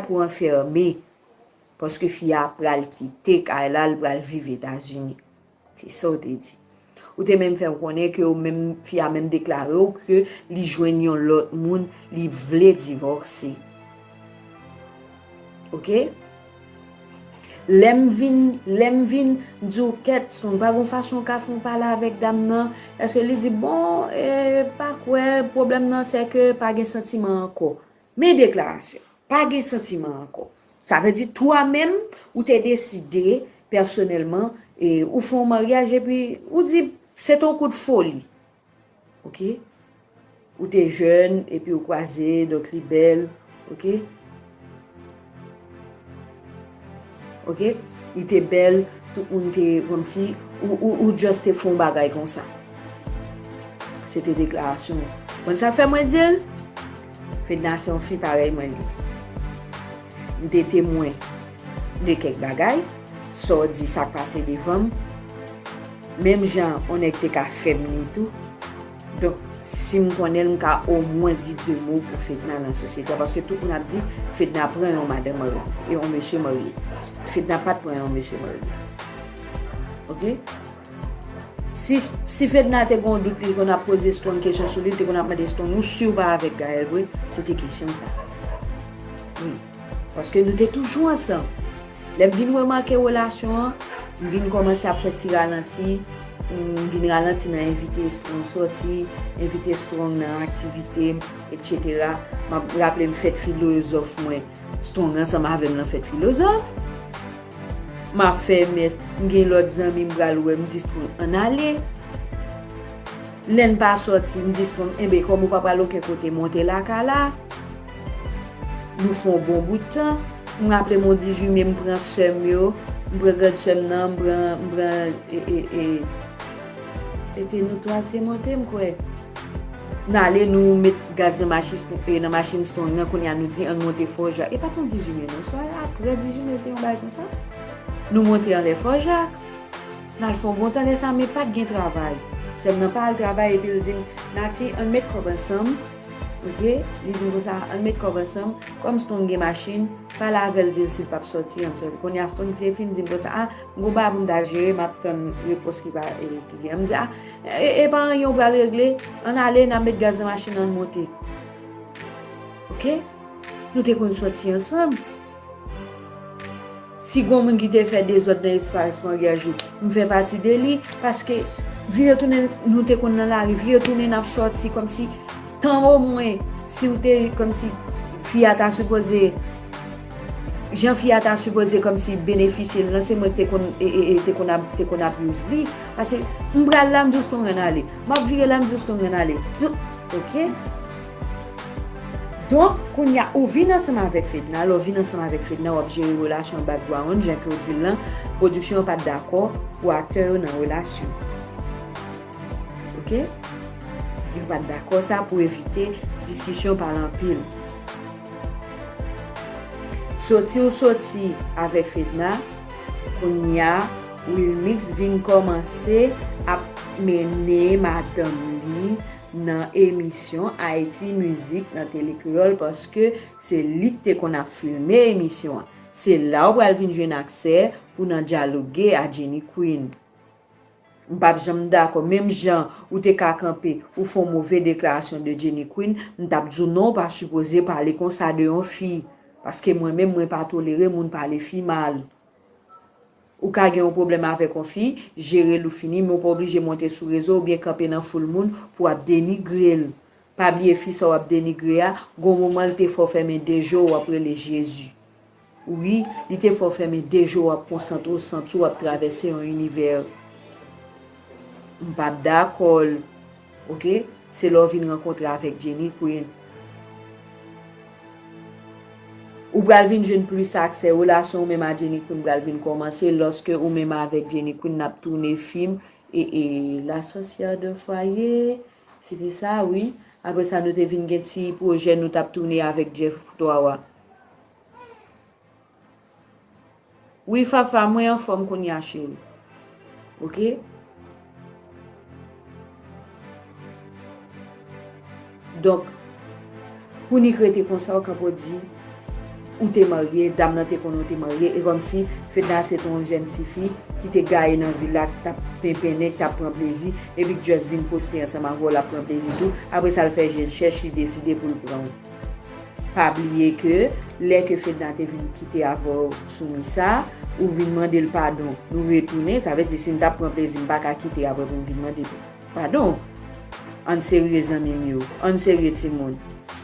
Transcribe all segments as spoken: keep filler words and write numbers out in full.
pou anfèmen, paske fi a pral kite kay la, l pral viv Etazini. Se sa w te di. Ou te menm fè m konnen ke ou menm, fi a menm deklare w ke li jwenn yon lòt moun, li vle divòse. Oke? Lè m vin, lè m vin di w kèt, Strong, pa gon fason w ka fè yon pale avèk dam nan, èske li di, bon, e, pa kwè, pwoblèm nan se ke pa gen santiman ankò. Men deklarasyon, pa gen santiman ankò. Sa vle di, twa menm, ou te deside, pèsonèlman, e, ou fè yon maryaj, epi ou di, se te yon kout foli. Oke? Ou te jèn, epi ou kwaze, donk li bèl. Oke? Oke? Li te bèl, tout moun te kòmsi, ou, ou, ou just te fè yon bagay konsa. Se te deklarasyon. Konn sa fè mwen di l? Fedna se yon fi parèy mwen li. M te temwen de kèk bagay, sa w di sa k pase devan m. Menm jan yon nèg te ka fè m li tou. Donk, si m konnen l, m ka omwen di de mo pou Fedna nan sosyete a, paske tout moun ap di, Fedna pran yon madanm marye, e yon mesye marye. Fedna pa t pran yon mesye marye. Oke? Si, si Fedna te gen yon dout, li konn ap poze Strong kesyon sou li, li te konn ap mande Strong, ou si w pa avèk Gaël vre? Se te kesyon sa. Wi. Paske nou te toujou ansanm. Lè m vin remake relasyon an, m vin kòmanse ap fè ti ralanti, m vin ralanti nan envite Strong sòti, envite Strong nan aktivite m, etsetera. M ap raple m fèt filozòf mwen, Strong ansanm avè m nan fèt filozòf. M ap fè mès, m gen lòt zanmi m pral wè, m di Strong, ann ale. Lè n pa sòti, m di Strong, enben, kòm ou pa pral okenn kote, monte lakay la. Nou fè yon bon bout tan. M raple m yon dizuit me, m pran sè m yo, m pran grann sè m nan, m pran, m pran, e, e, e, e te nou twa k te monte, m kwè. N ale, nou met gaz nan machin, e, nan machin Strong nan, kounye a nou di, ann monte Fò Jak. E pa t yon dizuit me non, se apre dizuit me, te yon bagay konsa. Nou monte anlè Fò Jak. N al fè yon bon tan lè sa, men pa t gen travay. Sè m nan pa al travay, epi l di m, Nati, ann met kòb ansanm. Oke? Li di m konsa, ann met kòb ansanm. Kòm Strong gen machin, pale avè l, di l si l p ap sòti, ann sòti. Kounye a, Strong te fin di m konsa, a, m gon bagay pou m ta jere, m ap tann repons ki pa, e, ki gen. M di, a, e, e pa anyen w pral regle, ann ale, n a met gaz nan machin nan, ann monte. Oke? Nou te konn sòti ansanm. Si gon moun ki te fè dezòd nan espas maryaj ou, m fè pati de li, paske vire tounen nou te konn nan lari, vire tounen n ap sòti, kòmsi tan omwen, si w te, kòmsi fi a ta sipoze, jan fi a ta sipoze kòmsi benefisye l lan, se mwen ki te konn, e, e, e, te konn ap, te konn ap use li. Paske m pral la, m di w Strong ann ale. M ap vire la, m di w Strong ann ale. Di w, oke? Donk, kounye a, ou vin ansanm avèk Fedna. Lè w vin ansanm avèk Fedna, w ap jere relasyon background, jan ke w di l lan, pwodiksyon an pa t dakò pou aktè yo nan relasyon. Oke? Yo pa t dakò sa pou evite diskisyon pale anpil. Soti w soti avèk Fedna, kounye a, Wilmix vin kòmanse ap mennen madanm li nan emisyon Ayiti Mizik nan Tele Kreyòl, paske se li k te konn ap filme emisyon an. Se la w pral vin jwenn aksè pou nan dyaloge a Jenny Queen. M p ap janm dakò, menm jan ou te ka kanpe, ou fè yon move deklarasyon de Jenny Queen, m t ap di w non, ou pa sipoze pale konsa de yon fi, paske mwen menm, mwen pa tolere moun pale fi mal. Ou ka gen yon pwoblèm avèk yon fi, jere l ou fini, men ou pa oblije monte sou rezo oubyen kanpe nan foul moun pou w ap denigre l. Pa bliye fi sa w ap denigre a, gon moman l te fè w fèmen de je w, w ap rele Jezi. Wi, li te fè w fèmen de je w, w ap konsantre w, santi w ap travèse yon inivè. M p ap dakò l. Oke? Se lè w vin rankontre avèk Jenny Queen. Ou pral vin jwenn plis aksè, relasyon ou menm a Jenny Queen pral vin kòmanse lòske ou menm avèk Jenny Queen n ap tounen fim, e, e, La sorcière d'un foyer, se te sa, wi. Apre sa, nou te vin gen ti pwojè nou t ap tounen avèk Jeff Twawa. Wi, Fafa, mwen anfòm kounye a, cheri. Oke? Donk, pou Nick rete konsa, ou kanpe w di, Ou te marye, dam nan te konnen w te marye, e kòmsi Fedna se te yon jèn tifi ki te gaye nan vil la, k t ap penpennen, k t ap pran plezi, epi k just vin poste ansanm avè w, l ap pran plezi tou. Apre sa, l fè je chèch, li deside pou l pran w. Pa bliye ke lè ke Fedna te vin kite avè w sou mi sa, ou vin mande l padon. Nou retounen, sa vle di si m t ap pran plezi, m pa ka kite apre pou m vin mande l padon. Ann serye, zanmi m yo. Ann serye, timoun.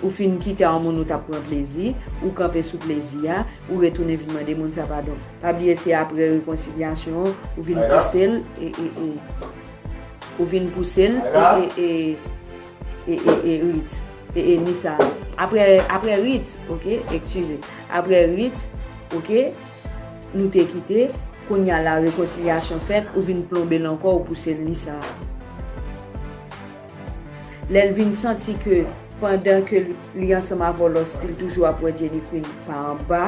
Ou fin kite a yon moun ou t ap pran plezi, ou kanpe sou plezi a, ou retounen vin mande moun sa padon. Pa bliye se apre rekonsilyasyon an, ou vin pouse l, e, e, e, ou vin pouse l, e, e, e, e, e, e, Rit, e, e, Nisa. Apre, apre Rit, oke, eskize. Apre Rit, oke, nou te kite, kounye a la rekonsilyasyon fèt, ou vin plonbe l ankò, ou pouse l Nisa. Lè l vin santi ke pandan ke li ansanm avè w, lòske li toujou ap wè Jenny Queen pa anba,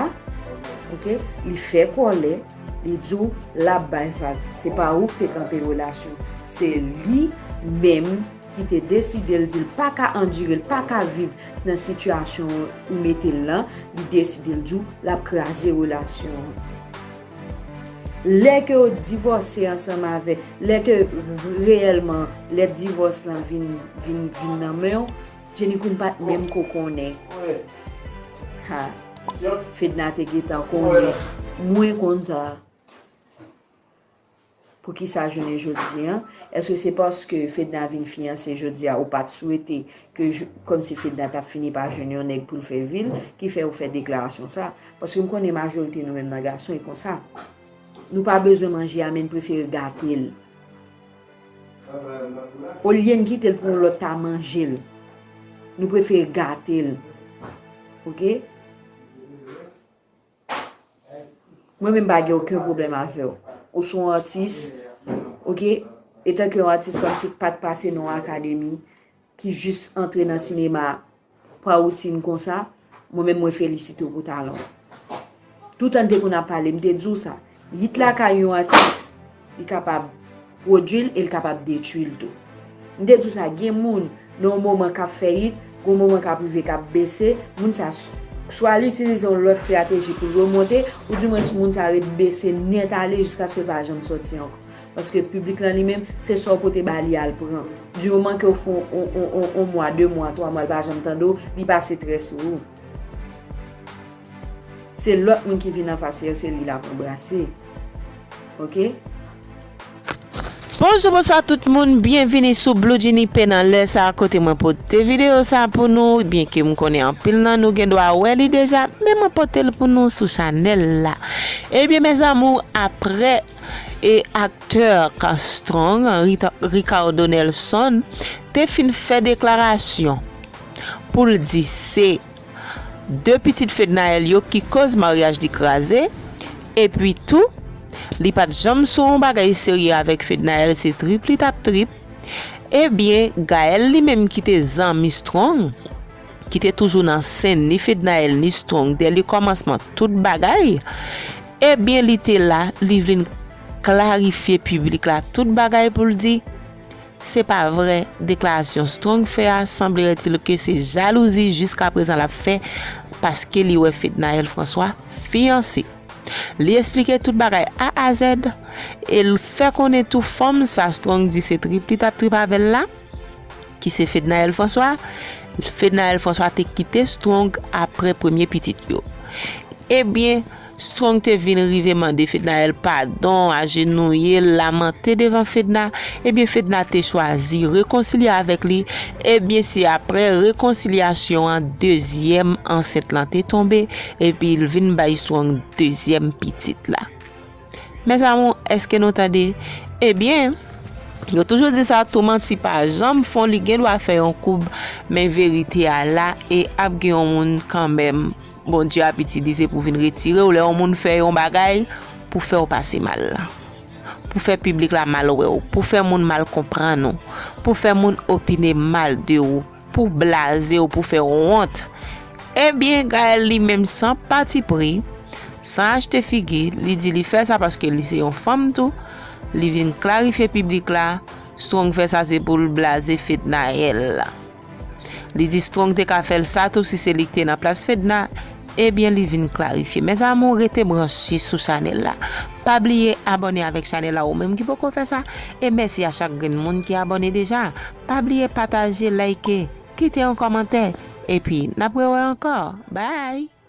oke, li fè kòlè, li di w l ap bay vag. Se pa ou ki te kanpe relasyon. Se li menm ki te deside l di l pa ka andire, l pa ka viv nan sitiyasyon ou mete l lan, li deside l di w l ap kraze relasyon an. Lè ke w divòse ansanm avè, lè ke reyèlman lèt divòs lan vin, vin, vin nan men w, Jenny Queen pa t menm ko konnen. Ha. Fedna te gentan konnen. Mwen konn sa. Poukisa jounen jodi a? Èske se paske Fedna vin fiyanse jodi a, ou pa t swete ke, kòmsi Fedna t ap fini pa jwenn yon nèg pou l fè vi l, ki fè ou fè deklarasyon sa? Paske m konnen majorite nou menm nan gason e konsa. Nou pa bezwen manje a, men n prefere gate l. Olye n kite l pou yon lòt ta manje l, nou prefere gate l. Oke? Mwen menm pa gen okenn pwoblèm avè w. Ou se yon atis, oke? Etanke yon atis kòmsi k pa t pase nan yon akademi, ki jis antre nan sinema pa woutin konsa, mwen menm mwen felisite w pou talan w. Toutan n te konn ap pale, m te di w sa. Yit lakay yon atis, li kapab pwodui l e l kapab detwi l tou. M te di w sa, gen moun nan yon moman k ap fè yit, gen yon moman k ap rive k ap bese, moun sa s-, swa l itilize yon lòt estrateji pou l remonte, oudimwens moun sa ret bese nèt ale jiskaske l pa janm sòti ankò. Paske piblik lan li menm, se sa w pote ba li a l pran. Di moman ke w fè yon, yon, yon, yon mwa, de mwa, twa mwa, l pa janm tande w, li pase trè sou ou. Se lòt moun ki vin anfas li an, se li l ap anbrase. Oke? Bonjou, bonswa tout moun, byenvini sou Blue Genie P nan lè sa a kote mwen pote videyo sa a pou nou, byenke m konnen anpil nan nou gen dwa wè li deja, men mwen pote l pou nou sou chanèl la. Ebyen, mes amours, apre e aktè Strong, Rita-, Ricardo Nelson, te fin fè deklarasyon pou l di se de pitit Fednaelle yo ki koz maryaj li kraze, epi tou, li pa t janm sou yon bagay serye avèk Fednaelle, se trip li t ap trip. Ebyen, Gaël li menm ki te zanmi Strong, ki te toujou nan sen ni Fednaelle ni Strong dè li kòmansman tout bagay, ebyen, li te la, li vin klarifye piblik la tout bagay pou l di, se pa vrè, deklarasyon Strong fè a, semblerait-il ke se jalouzi jiskaprezan l ap fè, paske li wè Fednaelle François fiyanse. Li esplike tout bagay A a Z, e l fè konnen tou fanm sa Strong di se trip li t ap trip avè l la, ki se Fednaelle François. Fednaelle François te kite Strong apre premye pitit yo. Ebyen, Strong te vin rive mande Fednaelle padon, ajenouye l, lamante devan Fedna. Ebyen, Fedna te chwazi rekonsilye avèk li. Ebyen, se apre rekonsilyasyon an, dezyèm ansent lan te tonbe, epi l vin bay Strong dezyèm pitit la. Mes amours, èske nou tande? Ebyen, yo toujou di sa, tou manti pa janm fon, li gen dwa fè yon koub, men verite a la, e ap gen yon moun kanmenm Bondye ap itilize pou vin retire w lè yon moun fè yon bagay pou fè w pase mal, pou fè piblik la mal wè w, pou fè moun mal konprann ou, pou fè moun opine mal de ou, pou blaze w, pou fè w wont. Ebyen, Gaël li menm san patipri, san achte figi, li di li fè sa paske li se yon fanm tou, li vin klarifye piblik la, Strong fè sa se pou l blaze Fednaelle la. Li di Strong te ka fè l sa tou si se li ki te nan plas Fedna, Ebyen, li vin klarifye. Mes amours, rete branche sou chanèl la. Pa bliye abòne avèk chanèl la, ou menm ki poko fè sa. E mèsi a chak grenn moun ki abòne deja. Pa bliye pataje, like, kite yon kòmantè. Epi, n ap rewè ankò. Bye!